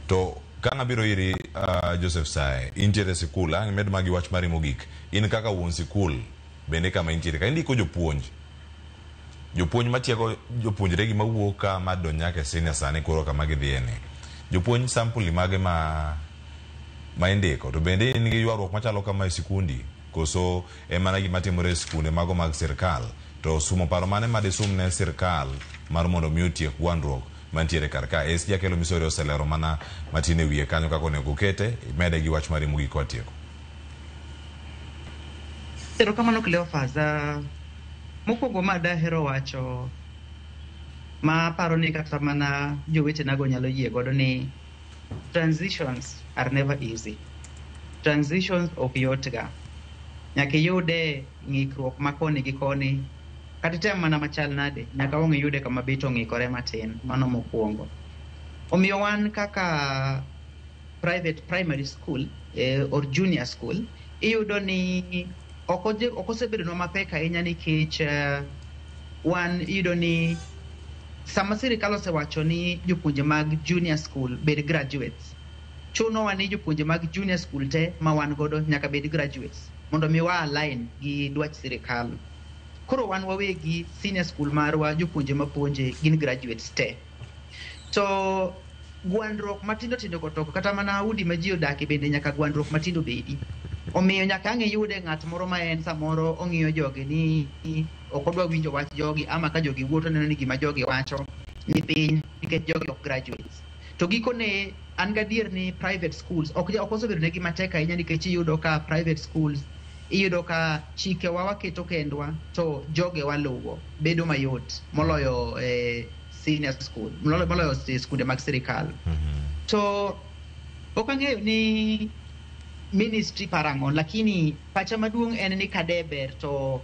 To ka ng'abiro iri, Joseph Sae, intiere e sikul, ang' imed magi wach mari mogik. In kaka wuon sikul, bende kama intiere ka indiko jopuonj. Jopuonj matiego jopuonjre gi mawuok ka madonj nyaka e senior sani koro kama gidhiye ni. Jopuonj sampuli mage ma indiko to bende in gi ywaruok machalo kama e sikundi koso en mana gima timore e sikunde mago mag sirkal to sumo paro mane ma disum ne sirkal mar mondo mi otiek gwandruok mantiere kar ka SG Akelo Misori oselero mana matin e wiye kanyo kaka onego okete imede gi wach mari mogik kwatieko. Erokamano Cleophas. Mokwongo ma dahero wacho ma aparo ni kata mana jowetenago nyalo yie godo ni transitions are never easy. Transitions ok yot ga. Nyaka iyude ng'ikruok ma koni gi koni. Kata item mana machal nade, nyaka wang' iyude kama bet ong'ikore matin. Mano mokwongo. Omiyo wan kaka private primary school or junior school, iyudo ni ok osebedonwa mapek ahinya nikech wan iyudo ni sama sirikal osewacho ni jopuonje mag junior school bed graduates, chunowa ni jopuonje mag junior school te ma wan godo nyaka bed graduates mondo mi wa align gi dwach sirikal. Koro wan wawegi senior school marwa jopuonje mapuonje gin graduates te. To gwandruok matindo tindo go to kata mana udi ma ji odake bende nyaka gwandruok matindo bedi. Omiyo nyaka ang' iyude ng'at moro ma en samoro ong'iyo jogi ni ok odwa winjo wach jogi ama ka jogi wuo to oneno ni gima jogi wacho ni piny nikech jogi ok graduates. To gikone an gadier ni private schools ok osebedo negi matek ahinya nikech iyudo ka private schools iyudo ka chikewa waketo kendwa to jogewa luwo bedo mayot moloyo senior school moloyo skunde mag sirikal. To ok ang'eyo ni ministry parang'o, lakini pacha maduong' en ni kade ber to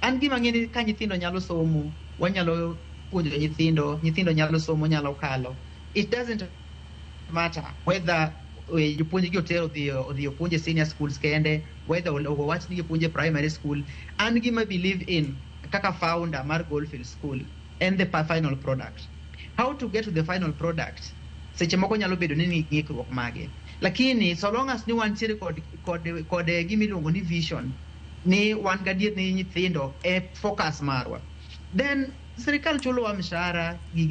an gima ang'e ni ka nyithindo nyalo somo, wanyalo puonjo nyithindo, nyithindo nyalo somo, nyalo kalo. It doesn't matter whether jopuonj gi otero odhi opuonje senior schools kende, whether owach ni gipuonje primary school. An gima believe in kaka founder mar Goldfield School en the final product. How to get to the final product seche moko nyalo bedo ni ng'ikruok mage, lakini so long as ni wantiere kod gima iluongo ni vision ni wan gadier ni nyithindo e focus marwa, then sirikal chulowa mshahara gigi.